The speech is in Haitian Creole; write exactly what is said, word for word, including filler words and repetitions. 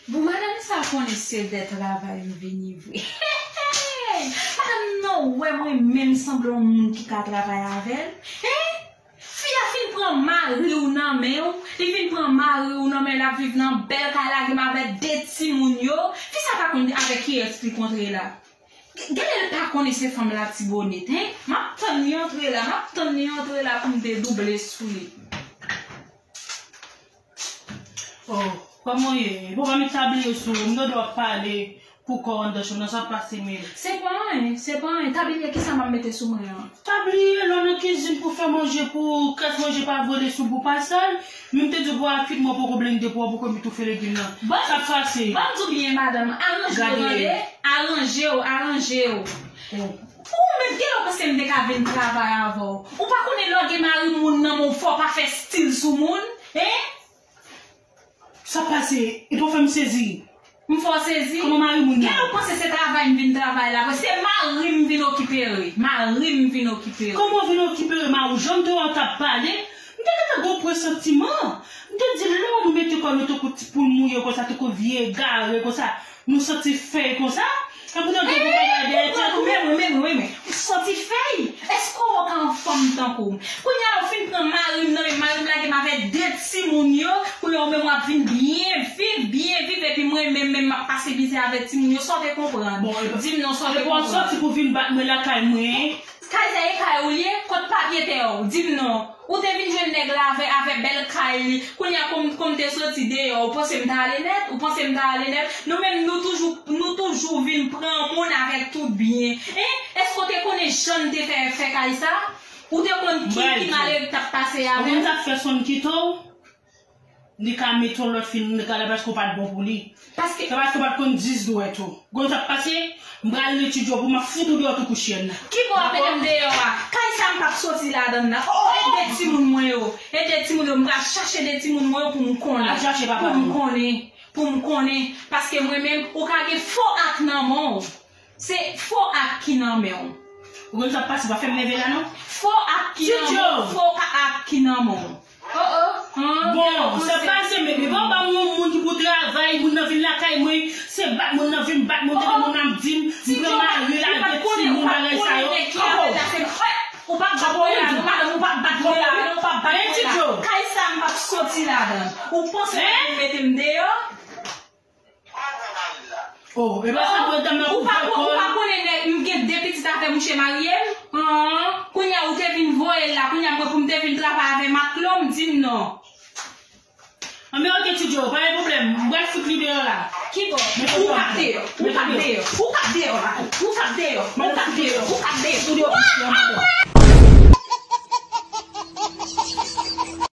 Bon, madanm sa konnen se de travay m vini vre. Madanm nan wè mwen menm sanble yon moun ki ka travay avè l. Hein? Fi a fin pran mari w nan men w, li fin pran mari w nan men l, l ap viv nan bèl kay la, gen avèk de timoun yo. Fi sa pa konn avèk kiyès li kontre la. Gade l pa konnen se fanm Latibonit, hein? M ap tann li antre la, m ap tann li antre la pou m te double sou li. Oh, kòman w ye? Bon, pa met tabliye sou ou, m tande w ap pale pou kò w anndan chanm nan, sa pase menm. Se pa anyen, se pa anyen. Tabliye kisa m ap mete sou mwen an? Tabliye lè w nan kizin pou fè manje, pou kras manje pa vole sou bou pa sal. Men m te di w bò a kuit, mwen poko blende pou w, poko m toufe legim nan. Sa pase. Ban m di w byen, madanm, aranje w, tande. Aranje w, aranje w. Oh. Ou menm, kilè w panse m te ka vin travay avè w? Ou pa konnen lè w gen mari moun nan men w, fò w pa fè stil sou moun, hein? Sa pase? Epi w fè m sezi. M fè w sezi? Kòman mari moun nan? Kilè w panse se travay m vin travay la vre? Se mari m vin okipere. Mari m vin okipere. Kòman w vin okipere mari w? Jan m te wè w t ap pale, m te gentan gen yon presantiman. M te di, lè nou mete kò nou tankou ti poul mouye konsa, tankou vye egare konsa, nou santi fèy konsa. Apre nou gen bagay dèyè tèt ou. Men, men, men, men, men. Ou santi fèy? Èske w ka yon fanm tankou m? Kounye a, ou fin pran mari m nan men, mari m lage m avèk de timoun yo. Kounye a, ou menm w ap vin byen viv, byen viv, epi mwen menm, menm m ap pase mizè avèk timoun yo. Sa w te konprann? Bon, di m non, sa w te konprann? Epi w ap sòti pou vin bat mwen lakay mwen, hein? Kay sa e kay ou l ye? Kot papye tè w? Di m non. Ou te vin jwenn nèg la avè, avè bèl kay li. Kounye a, kòm, kòm te soti deyò, ou panse m ta ale nèt? Ou panse m ta ale nèt? Nou menm, nou toujou, nou toujou vin pran moun avèk tout byen. Hein? Èske w te konnen jan n te fè, fè kay sa? Ou te konn ki, ki malere k t ap pase avè l? Ou konn sa k fè Sòn kite w? Li ka mete yon lòt fi nan kay la paske w pa t bon pou li. Paske. Se paske w pa t konn dis dwèt ou. Gon sa k pase, m pral retire w pou m ap fout ou deyò tankou chyèn nan. Kibò w ap mete m deyò a? Kay sa m p ap soti ladan l nan. Oh, oh, oh. E de timoun mwen yo. E de timoun yo, m pral chache de timoun mwen yo pou m konnen. Al chache papa nou. Pou m konnen. Pou m konnen. Paske mwen menm, ou ka gen fo ak nan men w. Se fo ak ki nan men w. Ou konn sa k pase, pa fè m leve la non. Fo ak ki nan men w, fo ak ki nan men w. Oh, oh. Bon, sa pase, men, men pa ba m yon moun ki pou travay, moun nan vin lakay mwen, se bat moun nan vin bat mwen, tande moun nan ap di m, m pran mari l avèk timoun, bagay sa yo. Kanpe w. Ou pa bat mwen la non, madanm, ou pa bat mwen la non, ou pa bat mwen la. Kay sa m p ap soti ladan l. Ou panse w vin mete m deyò? Oh, e pa sa pou dam nan pou fè kòl. Ou pa konnen nèg, m gen de pitit avè mouche marye m? An, kounye a ou te vin voye l la, kounye a mwen pou m te vin travay avè maklo, m di m non. Anben, ok, Ti Djo, pa gen pwoblèm. M pral fout li deyò la. Kibò? Ou k ap deyò, ou k ap deyò, ou k ap deyò la, ou k ap deyò, ou k ap deyò, ou k ap deyò.